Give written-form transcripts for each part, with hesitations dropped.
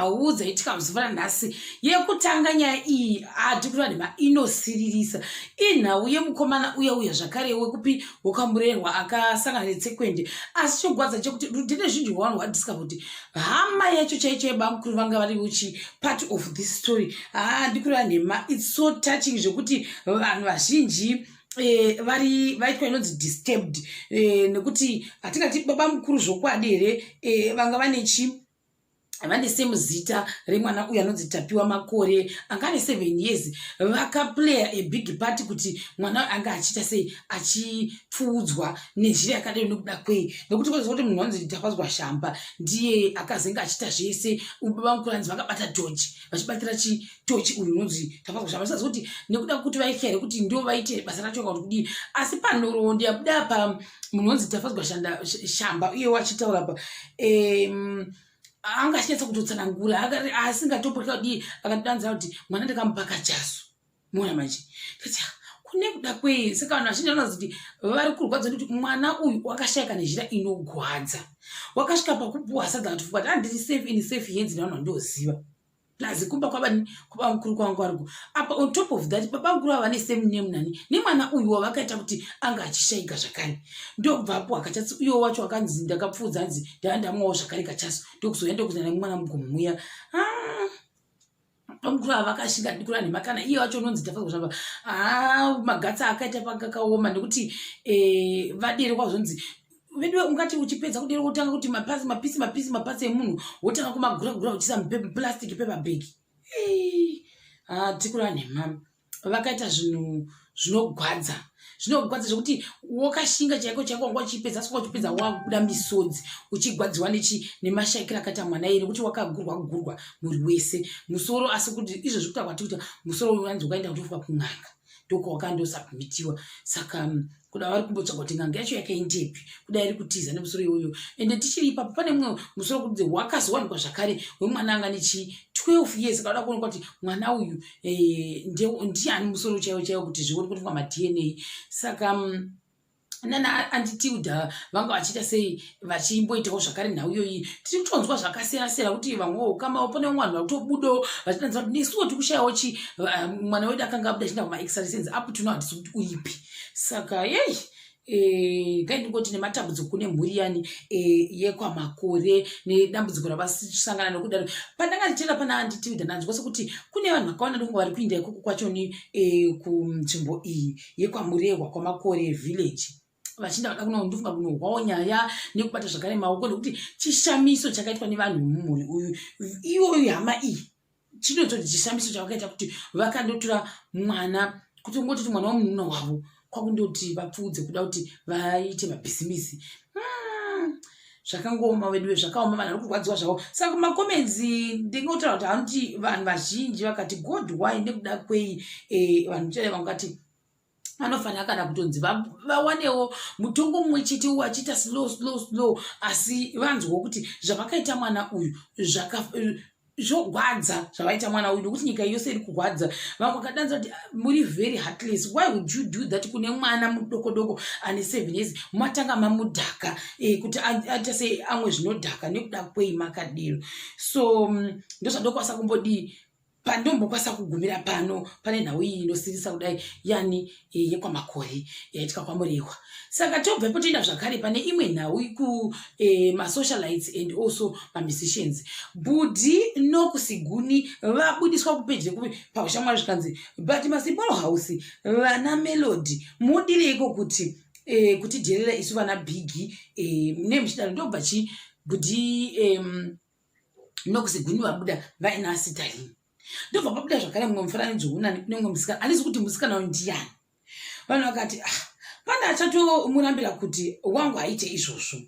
Nhau dzaitika muzuva ranhasi yekutanga nyaya iyi hati kureva nhema inosiririsa. Inhau yemukomana uya uya zvakare wekupi wekwamurerwa akasangana netsekwende. Asi chogwadza chekuti rudhende zhinji rwavanhu rwadiscover kuti hama yacho chaicho yebamukuru vanga vari uchi part of this story. Haa ndikureva nhema it's so touching zvekuti vanhu vazhinji vari vaitwa inonzi disturbed nekuti hatingati baba mukuru zvokwadi here vanga vane chi vane same zita remwana uyu anonzi Tapiwa Makore anga ane 7 years. Vakaplaya a big part kuti mwana anga achiita sei, achipfuudzwa nezhira yakadai. Nekuda kwei? Nekuti koziva kuti munhu anonzi Tafadzwa Shamba ndiye akazenge achiita zvese. Baba mukuru anzi vakabata tochi, vachibatira chitochi uyu unonzi Tafadzwa Shamba. Sazi kuti nekuda kwekuti vaitya here kuti ndo vaite basa racho kana kuti kudii? Asi panhoroondo yabuda pa munhu unonzi Tafadzwa Shamba uye wachitaura pa anga achinyatsa kutotsanangura asingatopotya kudii, akatidanzira kuti mwana ndakamupa kachasu. Muona manje kati kune kuda kwei? Saka vanhu vazhinji vanoza kuti vari kurwadza nekuti mwana uyu wakashayika nezhira inogwadza. Wakasvika pakupuwa sadza katifunga kuti andiri safe, in safe hands nevanhu vandoziva, plus kumba kwabani, kwaba mukuru kwangu ariko apa. On top of that, baba mukuru ava nesame name nani nemwana uyu wavakaita kuti anga achishayika zvakare. Ndokubva apuwa kachasu. Uyo wacho akanzi ndakapfuudza, anzi ndava ndamwawo zvakare kachasu, ndokuzouya ndokuzana nemwana mugomo muya. Ah, bamukuru ava vakashinga ndikura nhema. Kana iye wacho unonzi Tafadzwa Shamba, haa magatsi akaita pakakaoma nekuti vadere kwazvonzi veduwe ungati uchipedza kudero wotanga kuti mapasi mapisi mapisi mapasi emunhu, wotanga kumagura gura uchiisa muplastic paper bag. Tikura nhema, vakaita zvinhu zvinogwadza, zvinogwadza zvekuti wakashinga chaiko chaiko. Wanga uchipedza, asi uchipedza wakubuda misodzi, uchigwadziwa nechi nemashayikiro akaita mwana iye, nekuti wakagurwa gurwa mwiri wese, musoro. Asi kuti izvozvi kuta kwati kuti musoro uyu anzi ukaenda kutofika kun'anga, ndokwawakandosubmitiwa. Saka kuda vari kumbotsvaga kuti n'anga yacho yakaendepi, kuda iri kutiza nemusoro iyoyo. Ende tichiri ipapo, pane mumwe musoro kunzi wakazowanikwa zvakare wemwana anga nechi 12 years. Kauda kuonekwa kuti mwana uyu ndiani, musoro chaiwo chaiwo, kuti zvionekwe kuitwa maDNA. Saka nana Auntie Tilda vanga vachiita sei, vachimboitawo zvakare nhau iyoyi. Tiri kutonzwa zvakasiyana siyana kuti vamwewo ukama, pane vamwe vanhu vakutobudawo vachidanza kuti nesuwo tiri kushayawo chi mwana wedu akanga abuda achienda kumaexercise, up to now hatisi kuti uipi. Saka yei, ngaindingoti nematambudziko kune mhuri yani yekwaMakore nedambudziko ravasangana nokudaro. Pandanga ndichienda pana Auntie Tilda, ndanzwa sekuti kune vanhu vakawanda ndokunga vari kuinda ikoko kwachoni kunzvimbo iyi yekwaMurehwa, kwaMakore village, vachinda vada kuno ndofunga kunohwawo nyaya nekubata zvakare maoko, nekuti chishamiso chakaitwa nevanhu mumhuri uyu iyoyo, hama iyi, chinototi chishamiso chavakaita kuti vakandotora mwana, kuti ungototi mwana wamununa wavo, kwakundoti vapfuudze kuda kuti vaite mabhizimisi. Zvakangooma veduwe, zvakaoma, vanhu vari kurwadziwa zvavo. Saka kumacomments ndingotaura kuti hanti vanhu vazhinji vakati, "God, why? Nekuda kwei?" Vanhu chaivo vangati vanofanira kana kutonzi vawanewo mutongo mumwe chete vachiita slow slow slow, asi vanzwawo kuti zvavakaita mwana uyu zvogwadza, zvavaita mwana uyu, nekuti nyika yose iri kurwadza. Vamwe vakadanza kuti muri very heartless, why would you do that kune mwana mudoko doko ane 7 years? Matanga mamudhaka kuti aita sei, amwe zvinodhaka, nekuda kwei makadero? So ndozvandokwanisa kumbodii, pandombokwanisa kugumira pano pane nhau iyi inosirisa kudai yani yekwaMakore yaitika kwaMurehwa. Saka tobvepo toenda zvakare pane imwe nhau kumasocialites and also mamusicians. Bhudhi Nokusiguni vabudiswa kupedyo paushamwari, zvikanzi but Masiporo House, vana Melody, mudireiko kuti kutidherera isu vana Bhigi nemuchidaro? Ndobva chi bhudhi Nokusiguni vabuda vaina Sitarini. Ndobva pabuda zvakare mumwe mufananidzo unani nemumwe musikana. Handisi kuti musikana uyu ndiyani. Vanhu vakati, ah, pane achatomurambira kuti wangu haite izvozvo.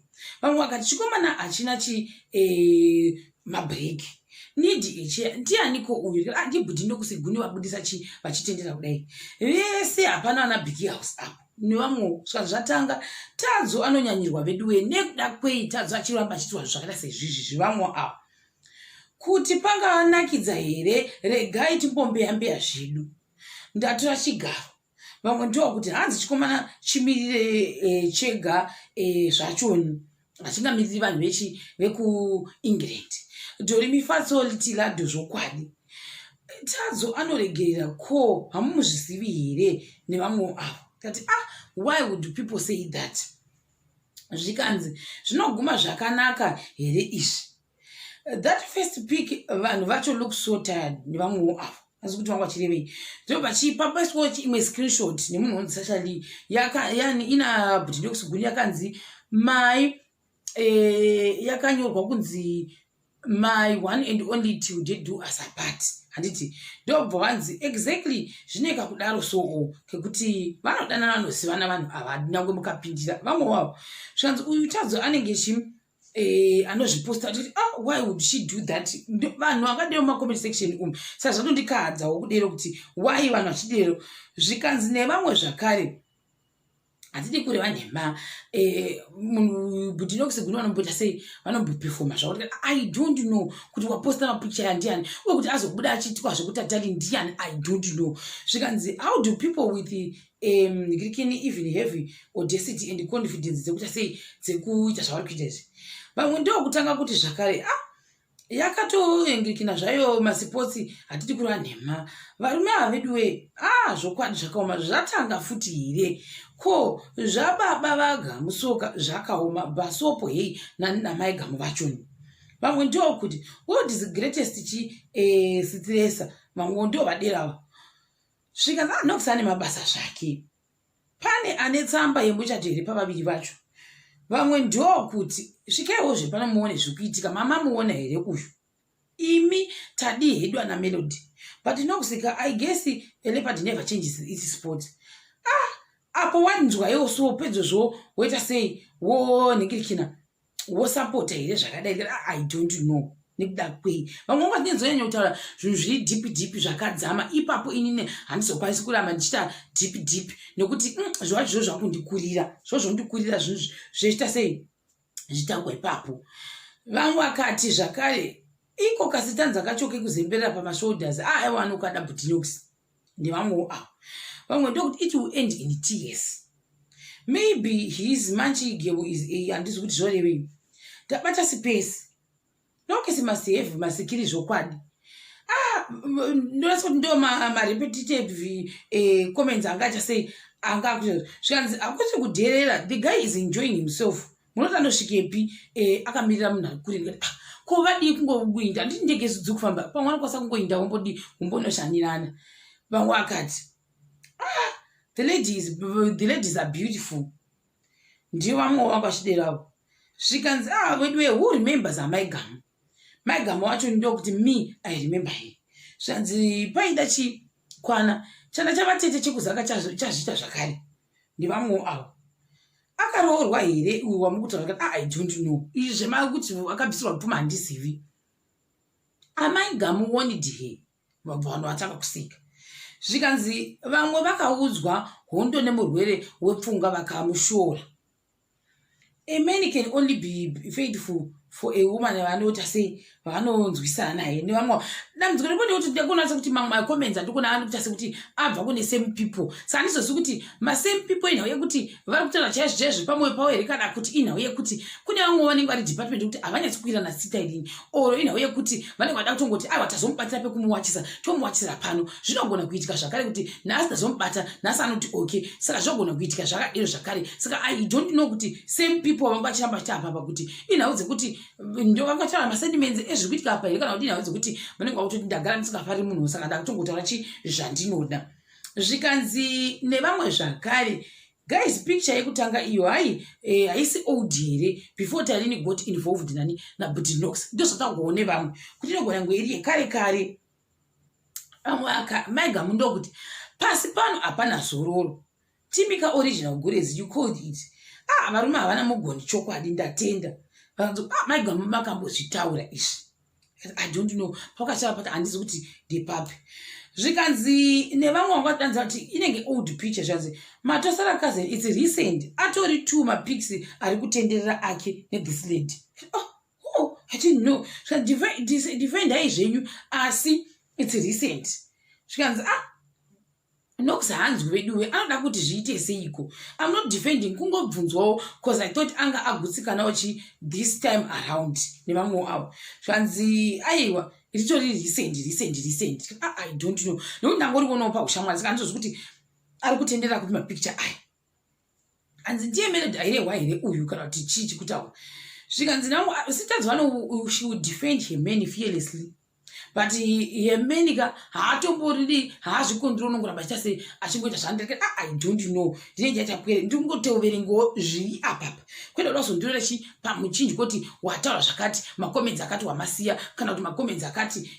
Vamwe vakati chikomana hachina chi mabhureki nidi echeya, ndianiko uyu? Ah, ndibhudhi Nokusiguni vabudisa chi vachitendera kudai vese, hapana vana Big House apo nevamwewo. Svika zvatanga, Tadzo anonyanyirwa veduwe. Nekuda kwei Tadzo achiramba achiitwa zvakaita sezvizvi zvivamwe ava? Kuti pangavanakidza here? Regai timbombeya mbeya zvedu. Ndatora chigaro. Vamwe ndokuti hanzi chikomana chimirire chega zvachoni. Vachingamiriri vanhu vechi vekuEngland. Dori mifatso litilado zvokwadi. Tadzo anoregerera ko hamumuzvizivi here nevamwewo avo. Tati ah why would people say that? Zvikanzi zvinoguma zvakanaka here izvi? That first pic vanhu vacho look so tired nevamwewo avo. Asi kuti vanga vachirevei. Ndobva chipapaiswawo imwe screenshot nemunhu unonzi Sasha Lee. Yaka yani ina Butinox Guni yakanzi my eh, yakanyorwa kunzi my one and only till death do us apart handiti ndobva vanzi exactly zvinoika kudaro soo kekuti vanodanana vanozivana vanhu ava nyangwe mukapindira vamwe wavo zvikanzi uyu tadzo anenge chi eh, anozviposta achiti ah why would she do that vanhu vakadero mumacomment section umu saka zvatondikahadzawo kudero kuti why vanhu vachidero zvikanzi nevamwe zvakare hatidi kureva nhema eh, munhu budinox guni vanomboita sei vanombopefoma zvavo i don't know kuti waposta mapicha ya ndiani uye kuti azobuda achiitwa zvekutatali ndiani i don't know zvikanzi how do people with um, grikini even have audacity and confidence dzekuita sei dzekuita zvavari kuita izvi vamwe ndokutanga kuti zvakare ah yakatoengekina zvayo masipotsi hatidi kureva nhema varume ava veduwe ah zvokwadi zvakaoma zvatanga futi here ko zvababa vagamusoka zvakaoma basopo hei namai gamu vachoni vamwe ndokuti what is greatest chi eh, sitiresa vamwe ndo vaderava zvikanzi anox ane mabasa zvake Pane ane tsamba yemuchato here pavaviri vacho? Vamwe ndokuti svikaiwo zvepano muone zviri kuitika. Mama muona here uyu? Imi tadii hedu ana Melody. But Noxika, I guess a leopard never changes its spot. Ah, apo wanzwa iwo so pedzozvo woita sei wonhingirikina wosapota here zvakadai ah, i don't know nekuda kwei vamwe vangu vatinenzonyanya kutaura zvinhu zviri deep deep zvakadzama ipapo inini handizokwanisi kuramba ndichiita deep deep nekuti zvacho zvo zvakundikurira zvo zvondikurira zvinhu zvechiita sei zvitangwa ipapo vamwe vakati zvakare iko kasitanza kacho kekuzemberera pamashoulders ah aiwa anokada butinox ndevamwewo avo vamwe ndokuti it will end in tears maybe his manchigebo is a handizi kuti zvorevei tabata sipesi nokisi must have masikiri zvokwadi ah ndonatsa kuti ndo marepetitive eh, comments anga acha sei anga zvikanzi hakusi kudherera the guy is enjoying himself munoti anosvikepi eh, akamirira munhu ari kure ndikati ah, ko vadii kungoinda handiti ndege isu dziri kufamba pamwe vanokwanisa kungoinda wombodii wombonoshanirana vamwe akati ah, the ladies, the ladies are beautiful ndiyo vamwe vanga vachiderawo zvikanzi ah veduwe who remembers amai gamu mai gamu wacho ndokuti me i remember her zvikanzi paida chikwana chana chavatete chekuzaka chazviita zvakare ndevamwewo avo akaroorwa here uyu wamukutaura kuti ah, i don't know izvi zvemakuti akabvisirwa pfuma handizivi amai gamu warned her vabva vanhu vatanga kuseka zvikanzi vamwe vakaudzwa hondo nemurwere wepfungwa vakamushora a man can only be faithful for a woman vanoita sei vanonzwisana naye nevamwe dambudziko ripo ndekuti ndikuona sekuti mamwe macomments andikuona anoita sekuti abva kune same people saka handizozivi kuti masame people inhau yekuti vari kutaura chaizvo chaizvo pamwoyo pavo here kana kuti inhau yekuti kune vamwe vanenge vari department yekuti havanyatsi kuwirana sitailini or inhau yekuti vanenge vada kutongoti aiwa tazomubatira pekumuwachisa tomuwachisira pano zvinogona kuitika zvakare kuti nhasi tazomubata nhasi anoti okay saka zvinogona kuitika zvakadero zvakare saka i don't know kuti same people vanga vachiramba vachita apapa kuti inhau dzekuti ndo vanga vachitaura masentiments ezviri kuitika apa here kana kuti inhau dzekuti vanenge vakutoti ndagara ndisingafari munhu saka ndakutongotaura chi zvandinoda zvikanzi nevamwe zvakare guys picture yekutanga iyo hai eh, haisi old here before tarini got involved nani nabutinox ndozvatakuona nevamwe kuti inogona kunge iri yekare kare vamwe aka maigamu ndokuti pasi pano hapana zororo timika original gurezi you called it ah varume havana mugoni chokwadi ndatenda vakanzi ah maigamu makambozvitaura izvi i don't know pakachava pati handizi kuti ndepapi zvikanzi nevamwe vanga vadanza kuti inenge old picture zvikanzi matosara cousin its recent atori two mapics ari kutenderera ake nethis lady oh, oh, i didn't know zvikanzi defendai zvenyu asi its recent zvikanzi ah Nox hanzwi veduwe, anoda kuti zviite seiko? I'm not defending, kungobvunzwawo cause I thought anga agutsikanawo chi this time around nevamwewo avo. Zvanzi aiwa, ritori recent, recent, recent. Ah, I don't know, nekuti ndangorionawo paushamwari, saka andizozvi kuti ari kutenderera kupi mapicture aya. Hanzi ndiye Melody airehwa here uyu, kana kuti chii chikutaura? Zvikanzi namo sitadzivano, she would defend her man fearlessly, but her man ka haatomboridi, haazvikondiri, unongoramba achiita sei, achingoita zvaandireke. Ah, I don't know, ndinenge chachapwere, ndingoteverengawo zviri apapa, kwete kuda kuzondirora chi pamuchinji kuti wataura zvakati, macomments akati wamasiya, kana kuti macomments akati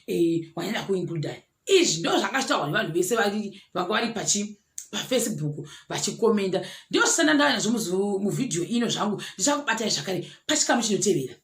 wanyanya kuincluda. Izvi ndo zvanga zvitaurwa nevanhu vese vari vanga vari pachi paFacebook vachikomenda. Ndio zvisana ndava nazvo muvhidhiyo ino zvangu. Ndichakubatai zvakare pachikamu chinotevera.